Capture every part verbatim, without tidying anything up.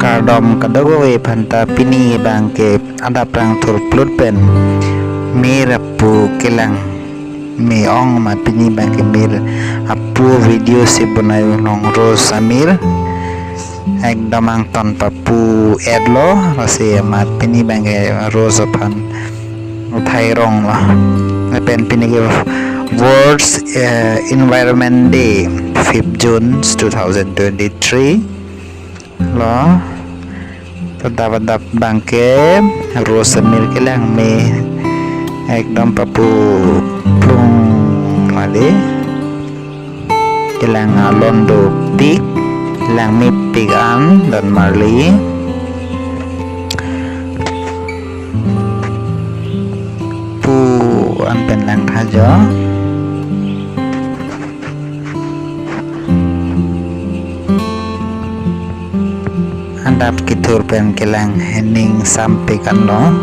Kardom kadokave aphanta, pini abangke adap rang thurplut pen mir apu kelang me-ong ma, pini abangke mir apu video si bonai long, rose amir ekdom angton papu-etlo, lasi amat pini abangke rose aphan uthai ronglo. Lapen pini ke World's, eh, Environment Day, fifth June two thousand twenty-three lo. Adap adap abangke rose amir kelang me ekdom papu plung mali. Kelang alon dopik, langmepik an don marli. Pu an pen langtha jo. Adap kethur pen kelang hening sampik anlo.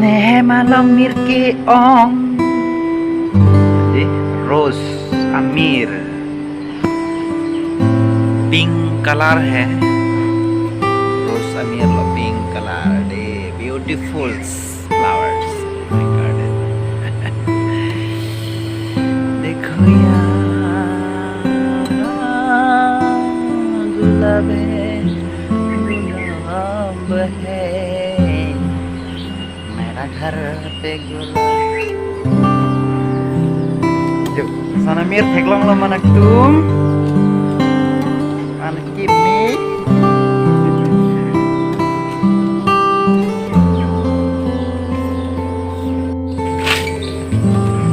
Nehem along mir ke-ong. Di rose amir. Pink color hai. Rose amir lo, pink color de, beautiful flowers garden. Dekho yaar, gulab hai, gulab hai. Mera ghar pe gulab. Jo, lason amir theklonglo ma nangtum. An kimi.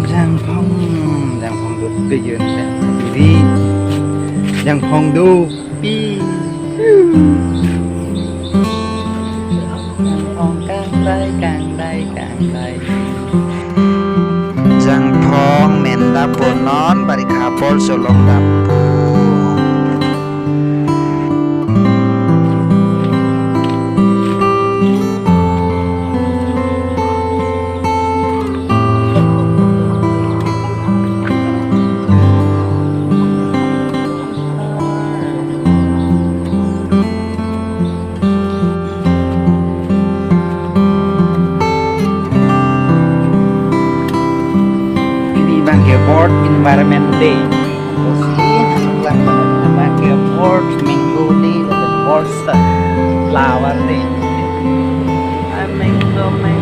Jangphong, jangphong dopi yun, jangphong dopi. Jangphong dopi. Jangphong kangdai, kangdai, kangdai. Jangphong mendap pu non, barikha apor cholongdap pu. Pini abangke World Environment Day. Pusi nanglang abangke World Mango Day, World Flower Day. Ah, mango, mango.